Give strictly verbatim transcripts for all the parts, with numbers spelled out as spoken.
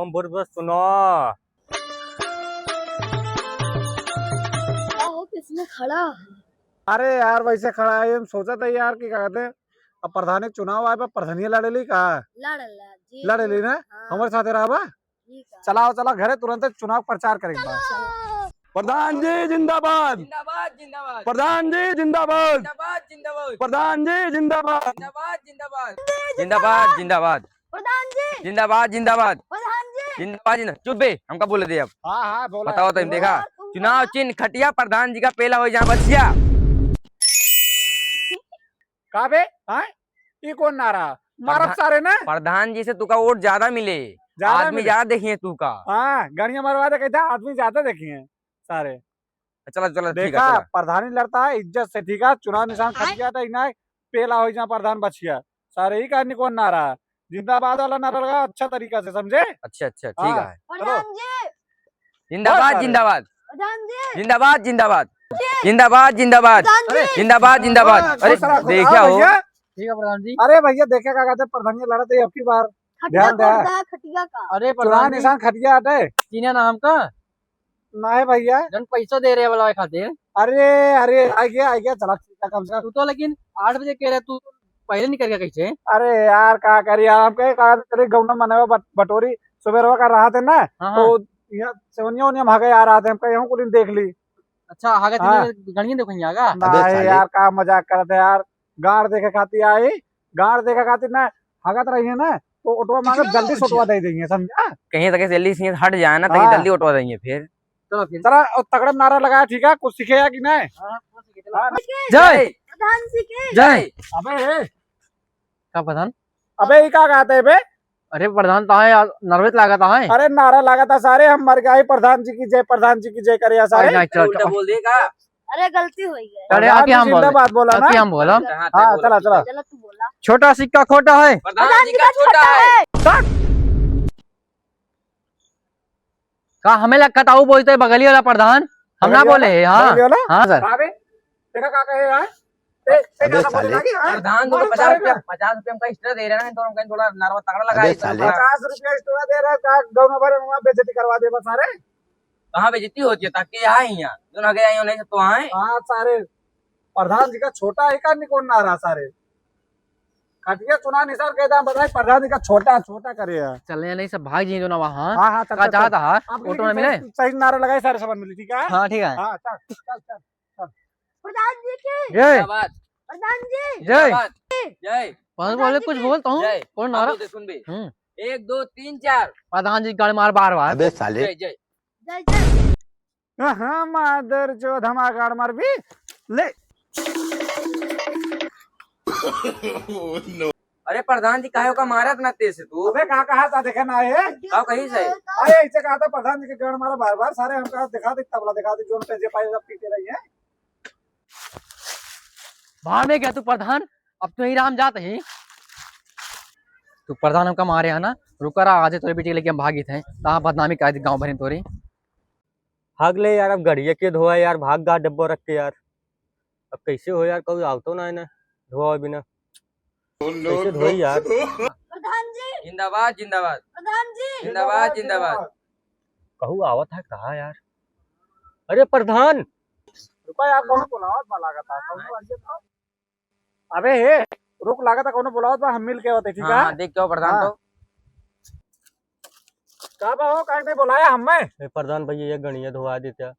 हम वोट बस सुनो। का हो, किसमें खड़ा? अरे यार, वैसे खड़ा है, हम सोचा था यार कि क्या कहते हैं, अब प्रधान के चुनाव आए बा, प्रधानिया लड़े ली का? लड़ ला जी। लड़े ली ना? हाँ। हमारे साथ रहा बा? ठीक है। चलाओ, चलाओ, घरे तुरंत चुनाव प्रचार करेंगे। चलो। प्रधान जी जिंदाबाद। जिंदाबाद, जिंदाबाद। प्रधान जी जिंदाबाद। जिंदाबाद, जिंदाबाद। प्रधान जी जिंदाबाद। जिंदाबाद, जिंदाबाद। जिंदाबाद, जिंदाबाद। प्रधान जी। जिंदाबाद, जिंदाबाद। प्रधान जी। जिंदाबाद, जिंदाबाद। चुप बे, हमका बोले दे अब। हाँ, हाँ, बोला। बताओ तो, देखा, बोला। चुनाव चिन्ह खटिया, प्रधान जी का पेला होइ जहाँ बछिया। का बे? हाँ? ई कौन नारा? मारब प्रधा-, सारे ना? प्रधान जी से तुका वोट ज्यादा मिले, ज्यादा आदमी मिले। ज्यादा देखिए तुका। हाँ, गड़िया मरवा दे, कहता आदमी ज्यादा देखिए सारे। चला, चला, ठीक है, देखा, चला। प्रधानी लड़ता है इज्जत से, ठीक है? चुनाव निशान खटिया था, इन्हें पेला होइ जा प्रधान बछिया। सारे ही का निकोन नारा है। जिंदाबाद वाला नारा लगा अच्छा तरीका से, समझे? अच्छा, अच्छा, ठीक हाँ, है। चलो। प्रधान जी। जिंदाबाद, बहुत सारे। जिंदाबाद। प्रधान जी। जिंदाबाद, जिंदाबाद। जी। जिंदाबाद, जिंदाबाद। प्रधान जी। अरे, जिंदाबाद, जिंदाबाद। हाँ, अरे, खुश रहो, खुश देखा रहो हो। भैया। ठीक है प्रधान जी। अरे भैया, देखे का कहते प्रधानिया लड़त है अबकी बार। खटिया ध्यान दे। कौन दा है खटिया का? अरे चुनाव प्रधान जी। निशान खटिया हटे। चीन्हे ना हमका? नहीं भैया। जन पैसा दे रहे वाला खातिर। अरे, अरे, आ गया, आ गया, चला ठीक है, कम से कम। तू तो लेकिन आठ बजे कह रहे, तू पहले निकल गया कैसे? अरे यार, का करी यार, हम कहे का करी, गौना मनवा बट-, बटोरी, सुबेरवा का रहा थे ना, हाँ, तो हाँ। यहाँ सेवनिया उनिया हम हगे आ रहा थे, हम कहे, "यहाँ कुल देख ली।" अच्छा, हगे हाँ। तीन गणिया देखो यहाँ का? अबे नहीं साले। यार, का मजाक करत है यार, गाड़ देखे खातिर आई, गाड़ देखे खातिर ना, हगत रही है ना, तो ओटवा मांगे, जल्दी से ओटवा दे देंगे, समझा? कहीं तक जल्दी से हट जाए ना, ताकि हाँ। जल्दी ओटवा देंगे फिर। चलो फिर। चला, और तगड़ा नारा लगाया, ठीक है? कुछ सीखे या कि नहीं? हाँ, कुछ सीखे, चलो। हाँ। जय। प्रधान जी की जय। अबे, ए। का प्रधान? अबे, ई का कहते हैं बे? अरे प्रधान, तो है यार, नर्वस लागत है। अरे, नारा लागत है सारे, हम मर गए, प्रधान जी की जय, प्रधान जी की जय करे या सारे। अरे, नहीं, चल, उल्टा चल। बोल देगा। अरे, गलती हो गई। अरे, प्रधान आके जी हम बोल। जिंदाबाद बोला ना? आके हम बोला। हाँ, हाँ, चला, चला। चलो, तू बोला। छोटा सिक्का खोटा है। प्रधान जी का छोटा है। का हमें लग कटाऊ बोलते हैं बगली वाला प्रधान? हम ना बगली वाला? बोले हैं, हाँ। बगली वाला? हाँ, सर। हाँ बे, देखा का कहे यार? ए, ए, अबे का समझ साले। लगी, हाँ? प्रधान, तुमको मारो पचास सारे रुपया, पे। पचास रुपया हमका extra दे रहे हैं, तो हम कहें थोड़ा नरवा तगड़ा लगा अबे देते हैं साले। थोड़ा। पचास रुपया extra दे रहे हैं, का गाँव में भरे में बेइज्जती करवा दे बस सारे। कहाँ बेइज्जती होती है? ताकि यहाँ ही यहाँ, जो ना गया यहाँ नहीं तो आए। हाँ, सारे। प्रधान जी का छोटा है का निकोन नारा सारे। खटिया चुनाव निशान के दाम बताए, प्रधान जी का छोटा, छोटा करे है। चले नहीं सब भाग जी जो ना वहाँ। हाँ, हाँ, चल, का चल, चाहता चल। है? आपको ऑटो ना लेकिन मिले? सही, सही नारा लगाए, सारे सामान मिले, ठीक है? हाँ, ठीक है। हाँ, चल, चल, चल, चल। प्रधान जी की जय। जिंदाबाद। प्रधान जी। जय। जिंदाबाद। जय। प्रधान बोले, प्रधान जी कुछ की बोल तो हूँ। जय। कौन नारा? आप बोलते सुन बे। हम्म। एक, दो, तीन, चार। प्रधान जी गाड़ी मार बार बार। अबे साले। जय, जय। जय, जय। हाँ, मादर चोद, हमार गाड़ मार भी। ले। अरे प्रधान जी, काहे का मारत ना तेज से तू? अबे का कहा था, देखे ना है? का कही से? अरे ऐसे कहा था प्रधान जी के गाड़ मारा बार बार, सारे हम कहा दिखा दे, तबला दिखा दे, जोन पे जे पाए सब पीटे रही है। भाड़ में गया तू प्रधान, अब तू ही राम जात ही। तू प्रधान हमका मारे है ना, रुका रहा, आज तोरे बेटी के लेके हम भागित हैं, तहाँ बदनामी कर दी गाँव भर में तोरी। भाग ले यार, अब गड़िया के धोआ यार, भाग गा डब्बो रख के यार। अब कैसे हो यार, कोई आवतो ना है ना, धोआ बिना। कैसे धोई यार? प्रधान जी। जिंदाबाद, जिंदाबाद। प्रधान जी। जिंदाबाद, जिंदाबाद। कहू आवत है कहा यार? अरे प्रधान। रुका यार, कौन बोलावत बा लागत है, कौन आइए तो। अबे हे, रुक, लागत है कौनो बोलावत बा, हम मिल के होते, ठीक हाँ, है? हाँ, देख के आओ प्रधान हाँ। तो। का बा हो, काहे नहीं बोलाया हमें? ए, प्रधान भैया, ये गणिया धोआ देते।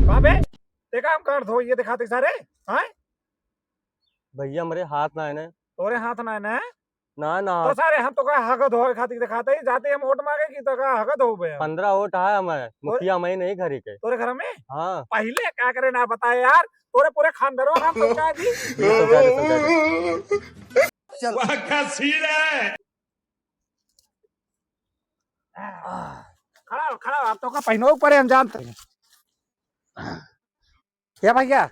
का बे? देखा हम कार धो, ये दिखाते सारे, हाँ? भैया, हमरे हाथ ना है ना। तोरे हाथ ना है ना? ना, ना। तो सारे हम तो का हग धोए खातिर दिखाते ही, जाते हम वोट मांगे कि तो का हग धोबे हम। पन्द्रह वोट है हमारे, तोरे मुखिया मैं नहीं घरी के। तोरे घर में? हाँ। पहले का करे ना बताए यार, तोरे पूरे खानदानों का हम समझा दी। ये समझा दे, समझा दे। चल। वाह, क्या सीन है। खड़ा हो, खड़ा हो, आप तो का पहनो ऊपर है, हम जानते हैं। ए भैया,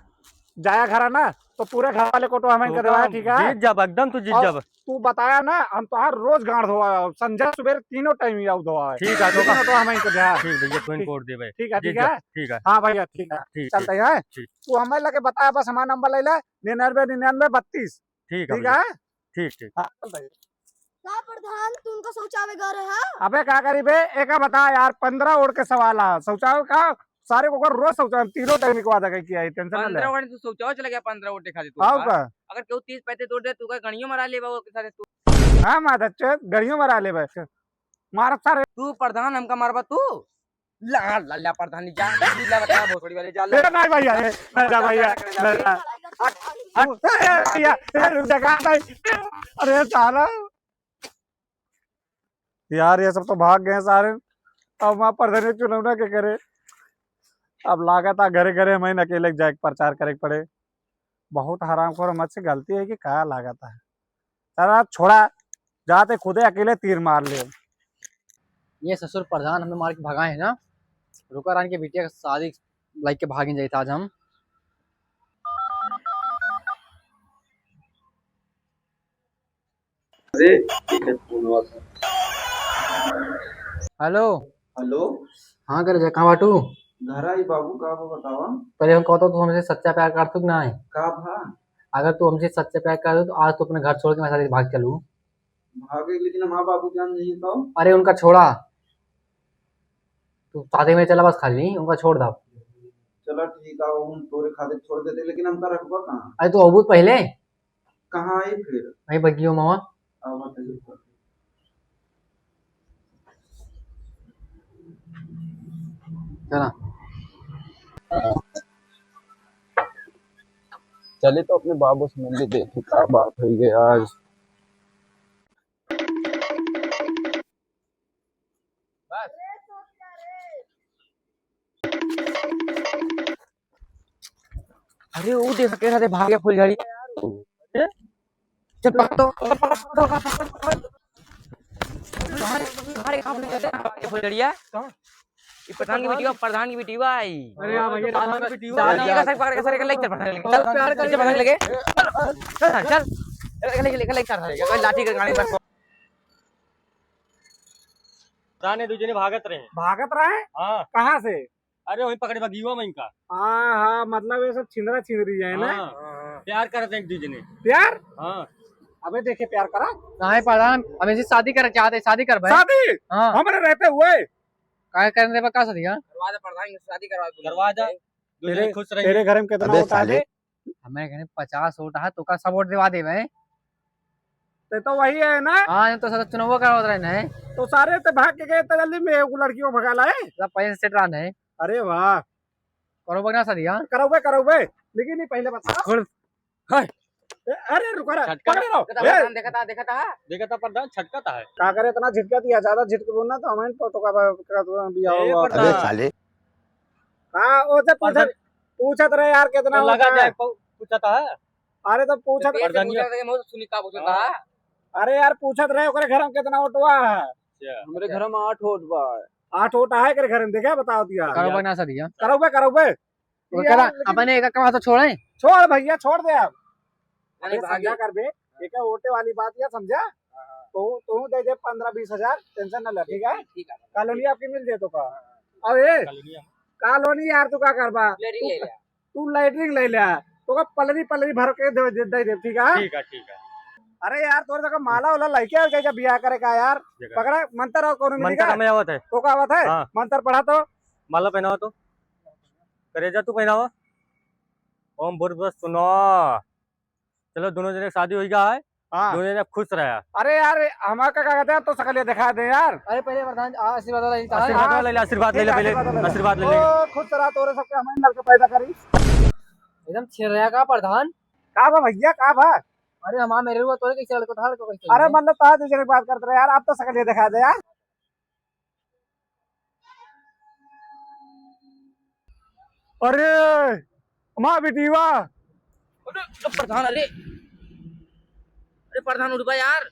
जाया घरा ना, तो पूरे घर वाले को तो हमें तो करवा, का ठीक है? जीत जब, एकदम तू जीत और जब। तू बताया ना, हम तोहार रोज गांड धोआ, संझा सुबेर तीनों टाइम ही आऊ धोआ है। ठीक है, तो तीनों का तो हमें कर दे। ठीक भैया, तू ठीक। इनको वोट देबे। ठीक है, जीत ठीक है। जब, ठीक है। हाँ भैया, ठीक है। ठीक, चलते ठीक, हैं। ठीक। तू हमें लगे बताया, बस हमारा नंबर ले ले, निन्यानवे निन्यानवे बत्तीस। ठीक है ठीक भैया। है? ठीक, ठीक। हाँ, चलते हैं। का प्रधान, तू उनका शौचावे गए रहे हा? अबे का करी बे, एका बता यार, पन्द्रह वोट के सवाल आ, शौचावे का? सारे को कर रोज शौचावे, तीनों टाइम को वादा किया है, टेंशन ना ले। पन्द्रह वोट तू शौचावे चला गया, पन्द्रह वोट खातिर तू आओ का? का? अगर केहू तीस पैंतीस वोट दे, तू का गणियों मरा लेबा वो के सारे तू। हाँ, मादर चोद, गणियों मरा लेबा। मारब सारे। तू प्रधान हमका मारबा तू? ला, ला, ला, प्रधान जी, जा, जा, जा, बता, भोसड़ी वाले, जा, ला। ए, नहीं भैया, ए, नहीं जा भैया, नहीं जा। हट, हट। ए, ए, भैया, ए, रुक जा, कहाँ भाई? अरे साला। यार, ये सब तो भाग गए सारे। अब वहाँ प्रधान चुनाव ना के करे। अब लागत आ घरे घरे हमें अकेले जाए के प्रचार करे के पड़े। बहुत हरामखोर, हमसे गलती है कि का लागत है। साला छोड़ा, जाते खुदे अकेले तीर मार ले। ये ससुर प्रधान हमें मार के भगाए है ना, रुका रानी के बिटिया के शादी लाइक के भागिन जाइत आज हम। अरे, ठीक है, फोन हुआ था। हेलो। हेलो। हाँ, करे जा, कहाँ बाटू? घर आई बाबू, का बा बतावा? पहले हम कहता, तू हमसे सच्चा प्यार करतू कि नाहीं? का भा? अगर तू हमसे सच्चा प्यार करतू, तो आज तू अपने घर छोड़ के मेरे साथ भाग चलू। भागे, लेकिन हमार बाबू जान जाई तो? अरे, उनका छोड़ा, तू शादी में चला, बस खाली उनका छोड़ दा। चला ठीक है, हम तोरे खातिर छोड़ देते, लेकिन हमका रखबा कहाँ? अरे, तू अबू पहले। कहाँ आई फिर? वही बगियो मामा। अब बताइए। चला। चले तो अपने बाबू से मिल लेते हैं, क्या बात हुई है आज। अरे, वो देख, कैसा दे भाग गया फुलझड़ी। अरे, चल, पकड़ तो, पकड़, पकड़, पकड़, पकड़। कहाँ रे, कहाँ रे, कहाँ फुलझड़िया? कहाँ? ये प्रधान की बिटिया, प्रधान की बिटिया आई। अरे हाँ भैया, प्रधान की बिटिया। प्रधान की बिटिया। सब पकड़ के सारे के लेके चल, प्रधान के लेके। चल, चल, चल, प्रधान के लेके। चल, चल, चल। लेके, लेके, लेके चल, प्रधान के लेके। लाठी के गाड़ी पर। जाने दू जने भागत रहे। भागत रहे? हाँ। कहाँ से? अरे वहीं पकड़े बगियो में इनका। हाँ, हाँ, मतलब ये सब छिंदरा छिंदरी है ना? हाँ। प्यार करत हैं एक दूजे ने। प्यार? हाँ। अबे देखे प्यार करा। नहीं प्रधान, हम इसी शादी करे चाहते, शादी कर भाई। शादी? हाँ। हमारे रहते हुए? काहे करने बा का शादी, हाँ? करवा दे प्रधान, शादी करवा दे। करवा दे। दूल्हे तेरे, खुश रहेंगे। तेरे घर में कितना अबे वोट आ साले। हमारे घर में पचास वोट है, तो का सब वोट दिवा देबे? ते तो वही है ना? हाँ, तो साला चुनाव करवावत रहे ना। तो सारे ते भाग के गए इतना जल्दी में, एगो लड़की को भगा लाए। सब पैसे सेट रहा नहीं। अरे वाह। करो बगना शादी, हाँ? करौबे, करौबे। लेकिन ये पहले बता। खोल। हाय। ए, अरे रुका रे, छटका। पकड़े रहो। देखा था, ए। प्रधान, देखा था, देखा था। देखा था प्रधान, छटका था है। का करे इतना झिटका दिया, ज्यादा झिटक बोलना तो हमें तो, तो का, का, का, बिया ए, हुआ। प्रधान। अबे साले। हाँ, वो से पूछत, प्रधान। पूछत रहे यार कितना तो लगा होता है। जाए, पू-, पूछा था। अरे तो पूछत तो कैसे प्रधान जी। पूछा था कि मैं तो सुनी का पूछा था। हाँ। अरे यार पूछत रहे ओकरे घर में कितना वोटवा है। अच्छा। हमरे घर में आठ वोट बा। आठ वोट है एकरे घर में, देखा बताओ दिया। करो बना सा दिया। करौबे, करौबे। वो ये करा, यार, लेकिन अपने एक कमा तो छोड़े। छोड़ भैया, छोड़ दे अब। अरे अरे भाग्य। समझा कर बे, एक वोटे वाली बात या समझा? हाँ, हाँ। तो तू दे दे पन्द्रह बीस हजार, टेंशन ना ले, ठीक है? ठीक है। कॉलोनी आपकी मिल जाए तो का? हाँ। अरे, कॉलोनी हम कॉलोनी यार, तू का करबा? लैट्रिन ले ले। तू लैट्रिन ले ले, तो का पलरी, पलरी भर के दे, दे, दे दे, ठीक है? ठीक है, ठीक है। अरे यार, तोरे तक माला वाला लइके आ, क्या बियाह करे का यार? देखा। पकड़ा, मंत्र और कौनो मिली मंत्र का? में आवत है। तो का आवत है? हाँ। मंत्र पढ़ा तो। माला पहनावा तो। करेजा तू पहनावा। ओम भूर्भुवः सुनो। चलो, दोनों जने शादी हो गया है। हाँ। दोनों जने खुश रहा। अरे यार, हमारा का कहते हैं, तो सकलिया दिखा दे यार। अरे पहले प्रधान, आ, आशीर्वाद वाला लेता है। आशीर्वाद वाला ले ले, आशीर्वाद ले ले पहले। आशीर्वाद वाला ले ले। आशीर्वाद ले ले। ओ, खुश रहा, तोरे सबके हमारे लड़के पैदा करी। एकदम छिर रहा का प्रधान? का बा भैया, का बा? अरे हमारा मेरे हुआ, तोरे कैसे लड़को था, लड़को कैसे अरे लड़को? मतलब, तो दूसरे की बात करते रहे यार, आप तो सकलिया दिखा दे यार। अरे, हमार बिटिया। अरे, तो प्रधान, अरे। अरे, प्रधान, उठबा यार।